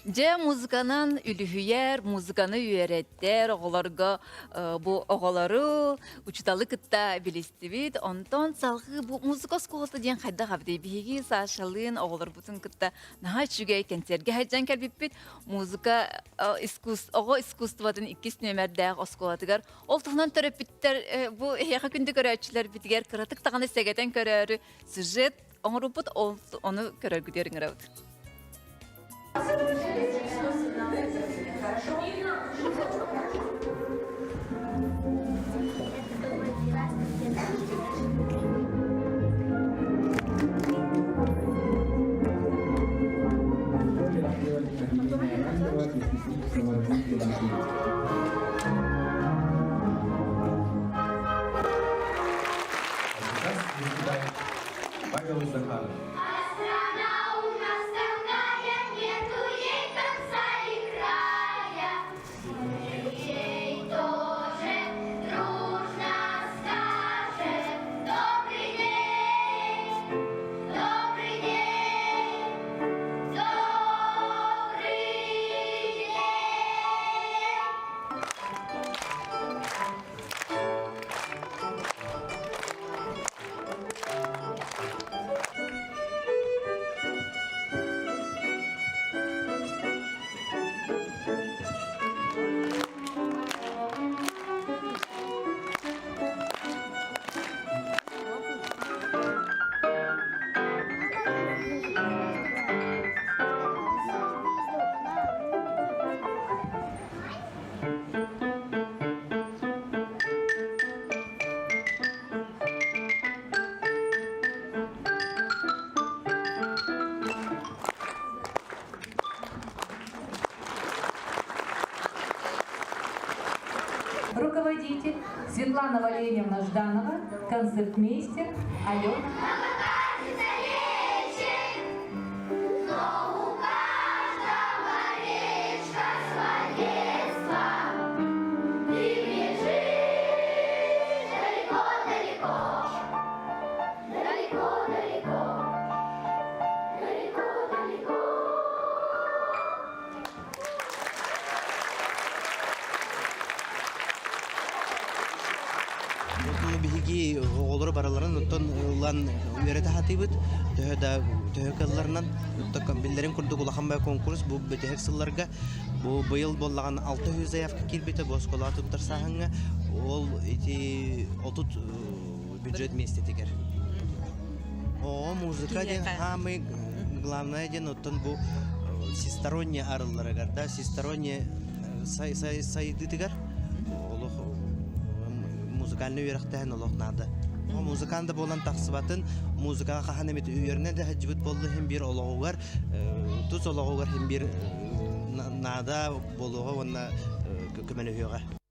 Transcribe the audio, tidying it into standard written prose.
Дьэ, музыканан үлүһүйэр, музыканы үөрэттэр оҕолорго бу оҕолору, учууталы кытта билистибит. Онтон салгыы бу музыка оскуолата диэн хайдах эбитий? Биһиги Сашалыын оҕолорбутун кытта наһаа үчүгэй кэнсиэргэ сылдьан кэлбиппит. Музыка оҕо искусствотын иккис нүөмэрдээх оскуолатыгар. Ол туһунан төрөппүттэр бу эһиэхэ күндү көрөөччүлэрбитигэр кыратык даҕаны сэгэтэн көрөөрү сюжет оҥорбут, ону көрөргүтүгэр ыҥырабыт. Павел Захаров. А страна у нас такая, нету ей конца и края. Мы ей тоже дружно скажем: добрый день, добрый день, добрый день. Руководитель Светлана Валерьевна Жданова, концертмейстер Алена. Но у каждого речка свое Ты бежишь далеко-далеко, далеко-далеко, далеко-далеко. Биһиги оҕолору барыларын оттон ылан үөрэтэ сатыыбыт. Төһө да төһө кыалларынан биллэрин курдук улахан бай конкурс бу бүтэһик сылларга бу быйыл буоллаҕына 600 заявка киирбитэ бу оскуолаҕа туттарсааһыҥҥа ол ити 30 бюджет миэстэтигэр. Оҕо музыка диэн хаамый главное диэн оттон бу всесторонне арылларыгар да всесторонне сайдыытыгар олох музыкальный үөрэхтээһин олох наада. Музыкант да буолан тахсыбатын, музыкаҕа хаһан эмит үөрэнэ да сылдьыбыт буолла иһин биир олоҕугар, тус олоҕугар иһин биир наада буолуоҕа уонна көмөлөһүөҕэ.